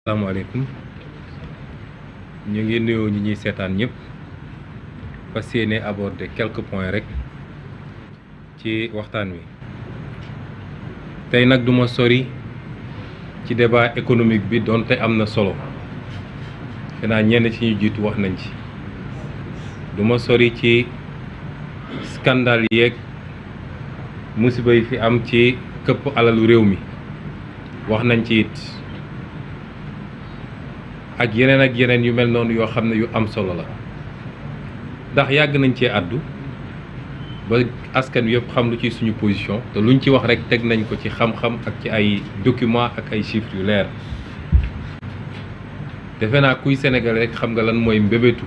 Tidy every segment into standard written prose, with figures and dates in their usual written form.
asalaamaaleykum ñu ngi nuyoo ñi ñuy seetaan ñëpp fas yéene aborder quelques points rek ci waxtaan wi tey nag duma sori ci débat économique bi donte am na solo xanaa ñenn ci ñu jiitu wax nañ ci duma sori ci scandale yeeg musiba yi fi am ci këpp alalu réew mi wax nañ ci it ak yeneen yu mel noonu yoo xam ne yu am solo la ndax yàgg nañ cee àddu ba askan wi yëpp xam lu ci suñu position te luñ ci wax rek teg nañ ko ci xam-xam ak ci ay documents ak ay chiffres yu leer defe naa kuy Sénégalais rek xam nga lan mooy mbébétu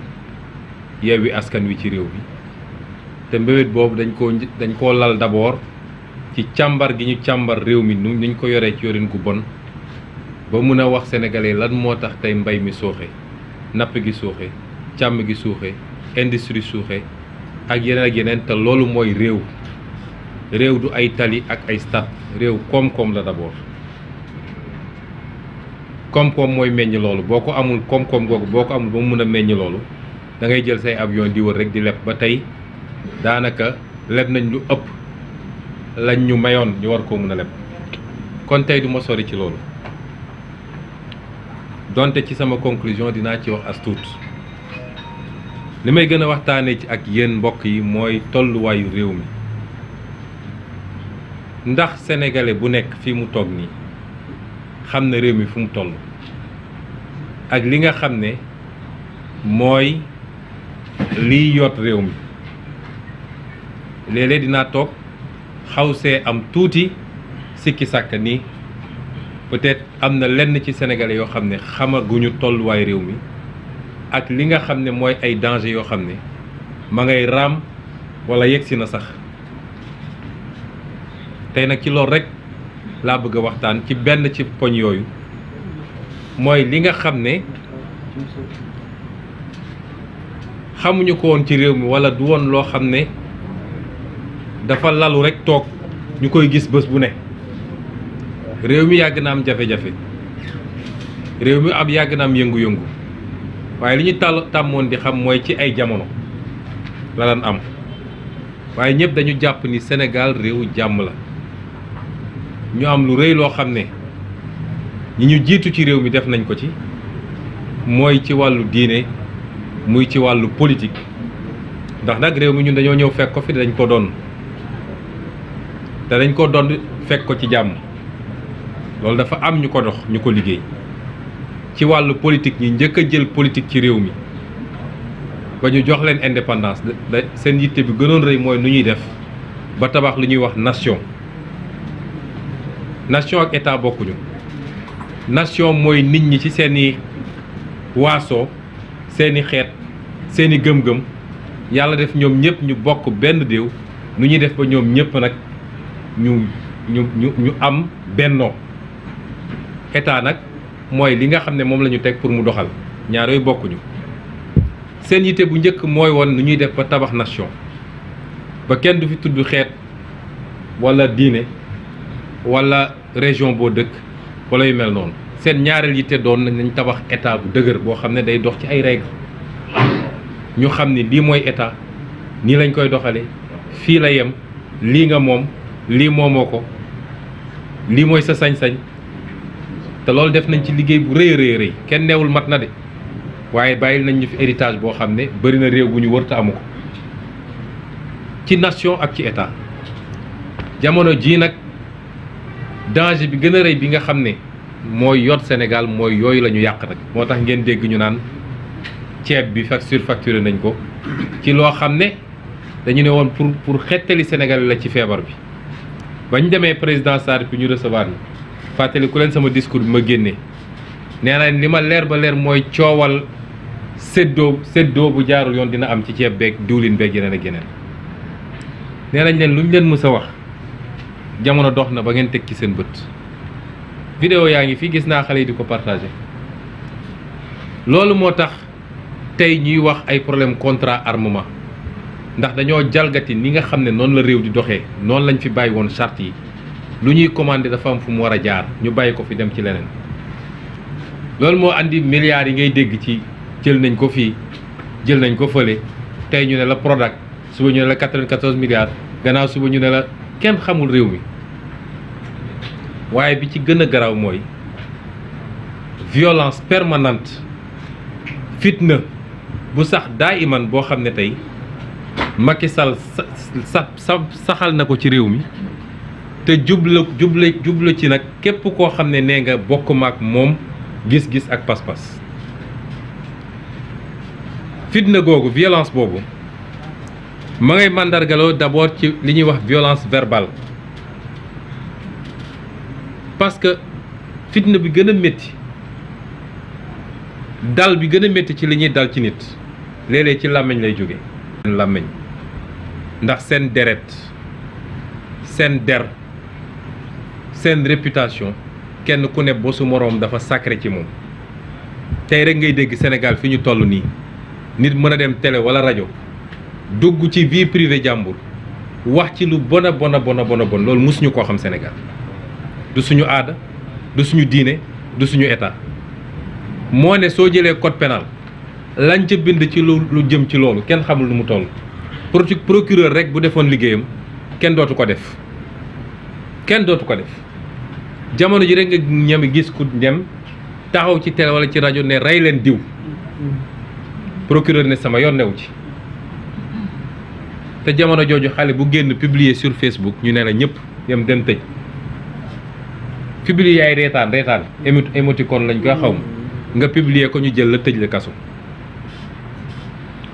Yewwi Askan Wi ci réew bi te mbébét boobu dañ koo lal d'abord ci càmbar gi ñu càmbar réew mi nuñ ko yoree ci yorin gu bon ba mun a wax sénégalais lan moo tax tey mbay mi suuxe napp gi suuxe càmm gi suuxe industrie suuxe ak yeneen te loolu mooy réew du ay tali ak ay stade réew koom-koom la d'abord koom-koom mooy meññ loolu boo ko amul koom-koom googu boo ko amul ba mu mun a meññ loolu da ngay jël say avion di wër rek di leb ba tey daanaka leb nañ lu ëpp lañ ñu mayoon ñu war koo mun a leb kon tey du ma sori ci loolu donte ci sama conclusion dinaa ci wax as tuut li may gën a waxtaanee ci ak yéen mbokk yi mooy tolluwaayu réew mi ndax sénégalais bu nekk fi mu toog nii xam na réew mi fu mu toll ak li nga xam ne mooy liy yoot réew mi léeg-léeg dinaa toog xaw see am tuuti sikki sàkk ni peut-être am na lenn ci sénégalais yoo xam ne xamaguñu tolluwaay réew mi ak li nga xam ne mooy ay danger yoo xam ne ma ngay raam wala yegsi na sax tey nag ci loolu rek laa bëgg a waxtaan ci benn ci poñ yooyu mooy li nga xam ne xamuñu ko woon ci réew mi wala du woon loo xam ne dafa lalu rek toog ñu koy gis bés bu ne réew mi yàgg na am jafe-jafe réew mi ab yàgg na am yëngu-yëngu waaye li ñu tàmmoon di xam mooy ci ay jamono la daan am waaye ñëpp dañu jàpp ni Sénégal réewu jàmm la ñu am lu rëy loo xam ne ñi ñu jiitu ci réew mi def nañ ko ci mooy ci wàllu diine muy ci wàllu politique ndax nag réew mi ñun dañoo ñëw fekk ko fi dañ ko doon te dañ ko doon fekk ko ci jàmm loolu dafa am ñu ko dox ñu ko liggéey ci wàllu politique ñi njëkk a jël politique ci réew mi ba ñu jox leen indépendance seen yitte bi gënoon rëy mooy nu ñuy def ba tabax lu ñuy wax nation ak état bokkuñu nation mooy nit ñi ci seeni waaso seeni xeet seeni gëm-gëm yàlla def ñoom ñëpp ñu bokk benn déew nu ñuy def ba ñoom ñëpp nag ñu am bennoo état nag mooy li nga xam ne moom la ñu teg pour mu doxal ñaar yooyu bokkuñu seen yitte bu njëkk mooy woon nu ñuy def ba tabax nation ba kenn du fi tudd xeet wala diine wala région boo dëkk wala yu mel noonu seen ñaareel yitte doon nañ tabax état bu dëgër boo xam ne day dox ci ay règles ñu xam ni lii mooy état nii lañ koy doxalee fii la yem lii nga moom lii moomoo ko lii mooy sa sañ-sañ te loolu def nañ ci liggéey bu rëy kenn neewul mat na de waaye bàyyil nañ ñu fi héritage boo xam ne bari na réew bu ñu wër te amu ko ci nation ak ci état jamono jii nag danger bi gën a rëy bi nga xam ne mooy yot Sénégal mooy yooyu la ñu yàq nag moo tax ngeen dégg ñu naan ceeb bi surfacturé nañ ko ci loo xam ne dañu ne woon pour xettali Sénégal la ci feebar bi bañ demee président Sarr bi ñu recevoir ni fàttali ku leen sama discours bi ma génnee nee na li ma leer ba leer mooy coowal séddoo bu jaarul yoon dina am ci ceeb beeg diwlin beeg yeneen ak yeneen nee nañ leen lu ñu leen mës a wax jamono dox na ba ngeen teg ci seen bët vidéo yaa ngi fii gis naa xale yi di ko partagé loolu moo tax tey ñuy wax ay problème contrat armement ndax dañoo jalgati ni nga xam ne noonu la réew di doxee noonu lañ fi bàyyi woon charte yi lu ñuy commandé dafa am fu mu war a jaar ñu bàyyi ko fi dem ci leneen loolu moo andi milliards yi ngay dégg ci jël nañ ko fii jël nañ ko fële tey ñu ne la Prodac suba ñu ne la 94 milliards gannaaw suba ñu ne la kenn xamul réew mi waaye bi ci gën a garaaw mooy violence permanente fitna bu sax daa iman boo xam ne tey Macky Sall saxal na ko ci réew mi te jublu ci nag képp koo xam ne nee nga bokk maak moom gis-gis ak pas-pas fitna googu violence boobu ma ngay màndargaloo d'abord ci li ñuy wax violence verbale parce que fitna bi gën a métti dal bi gën a métti ci li ñuy dal ci nit léeg-léeg ci làmmiñ lay jóge làmmiñ ndax seen deret seen der seen réputation kenn ku ne bosu moroom dafa sacré ci moom tey rek ngay dégg Sénégal fi ñu toll nii nit mën a dem télé wala rajo dugg ci vie privée jàmbur wax ci lu bon loolu mësuñu koo xam Sénégal du suñu aada du suñu diine du suñu état moo ne soo jëlee code pénal lañ ca bind ci lu jëm ci loolu kenn xamul lu mu toll procureur rek bu defoon liggéeyam kenn dootu ko def jamono ji rek nga ñami gis ku dem taxaw ci télé wala ci rajo ne rey leen diw procureur ne sama yoon new ci te jamono jooju xale bu génn publier sur Facebook ñu ne la ñëpp yam dem tëj publier yaay reetaan émoticône lañ koy xaw ma nga publier ko ñu jël la tëj la kaso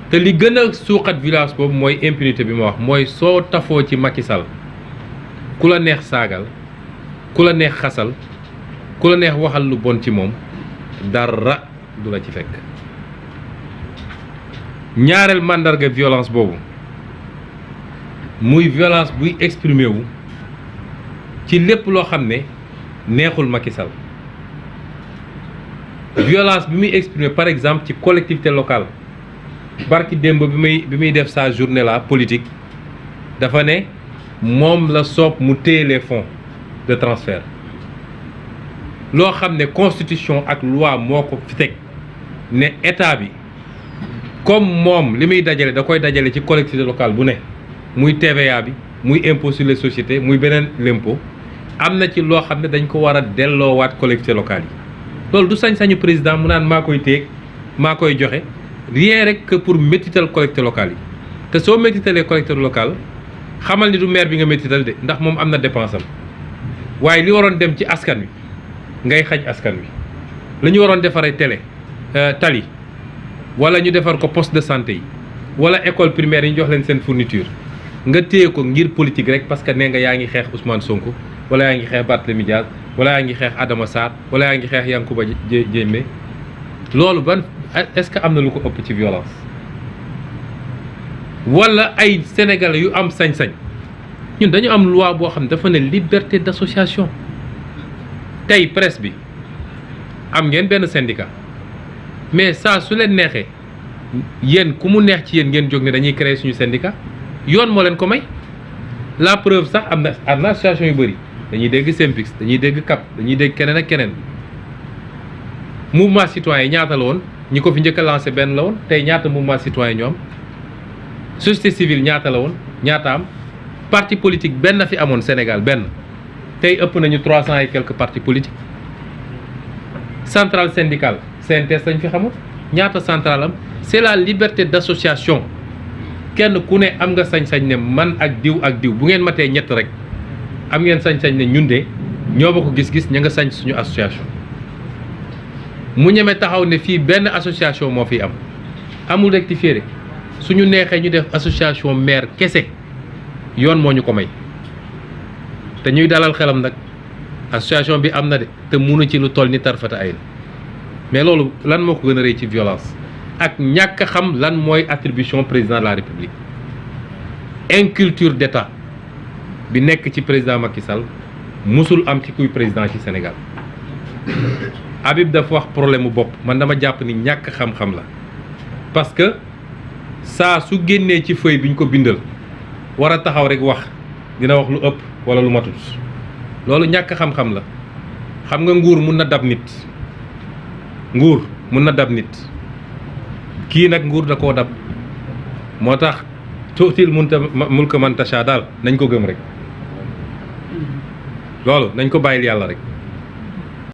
te li gën a suuxat violence boobu mooy impunité bi ma wax mooy soo tafoo ci Macky Sall ku la neex saagal ku la neex xasal ku la neex waxal lu bon ci moom dara du la ci fekk ñaareel màndarga violence boobu muy violence buy exprimer wu ci lépp loo xam ne neexul Macky Sall violence bi muy exprimer par exemple ci collectivité locale barki démb bi muy def sa journée là politique dafa ne moom la soob mu téye les fonds de transfert loo xam ne constitution ak loi moo ko fi teg ne état bi comme moom li muy dajale da koy dajale ci collectivité locale bu ne muy TVA bi muy impôt sur les sociétés muy beneen l'impôt am na ci loo xam ne dañ ko war a delloowaat collectivité locale yi loolu du sañ-sañu président mu naan maa koy téeg maa koy joxe rien rek que pour métital collectivité locale yi te soo métitalee collectivité locale xamal ni du maire bi nga métital de ndax moom am na dépense am waaye li waroon dem ci askan wi ngay xaj askan wi la ñu waroon defaree tali wala ñu defar ko poste de santé yi wala école primaire yi ñu jox leen seen fourniture nga téye ko ngir politique rek parce que nee nga yaa ngi xeex Ousmane Sonko wala yaa ngi xeex Barthélémy Dias wala yaa ngi xeex Adama Sarr wala yaa ngi xeex Yankuba Diémé loolu ban est-ce que am na lu ko ëpp ci violence wala ay sénégalais yu am sañ-sañ ñun dañu am loi boo xam ne dafa ne liberté d'association tey presse bi am ngeen benn syndicat mais saa su leen neexee yéen ku mu neex ci yéen ngeen jóg ne dañuy créer suñu syndicat yoon moo leen ko may la preuve sax am na association yu bëri dañuy dégg Synpics dañuy dégg CAP dañuy dégg keneen ak keneen mouvement citoyen ñaata la woon ñi ko fi njëkk a lancé benn la woon tey ñaata mouvement citoyen ñoo am société civile ñaata la woon ñaata am parti politique benn fi amoon Sénégal benn tey ëpp nañu 300 et quelques partis politiques centrale syndicale CNTS lañ fi xamul ñaata centrale am c'est la liberté d'association kenn ku ne am nga sañ-sañ ne man ak diw bu ngeen matee ñett rek am ngeen sañ-sañ ne ñun de ñoo ba ko gis-gis ña nga sañ suñu association mu ñeme taxaw ne fii benn association moo fi am amul rectifier suñu neexee ñu def association maire kese yoon moo ñu ko may te ñuy dalal xelam nag association bi am na de te munu ci lu toll ni tarfata ay mais loolu lan moo ko gën a rëy ci violence ak ñàkk xam lan mooy attribution président de la république inculture d'état bi nekk ci président Macky Sall musul am ci kuy président ci Sénégal Habib dafa wax problème mu bopp man dama jàpp ni ñàkk xam-xam la parce que saa su génnee ci feuille bi ñu ko bindal war a taxaw rek wax dina wax lu ëpp wala lu matut loolu ñàkk xam-xam la xam nga nguur mun na dab nit nguur mun na dab nit kii nag nguur da koo dab moo tax tuutil mulka man tasha daal nañ ko gëm rek loolu nañ ko bàyyil yàlla rek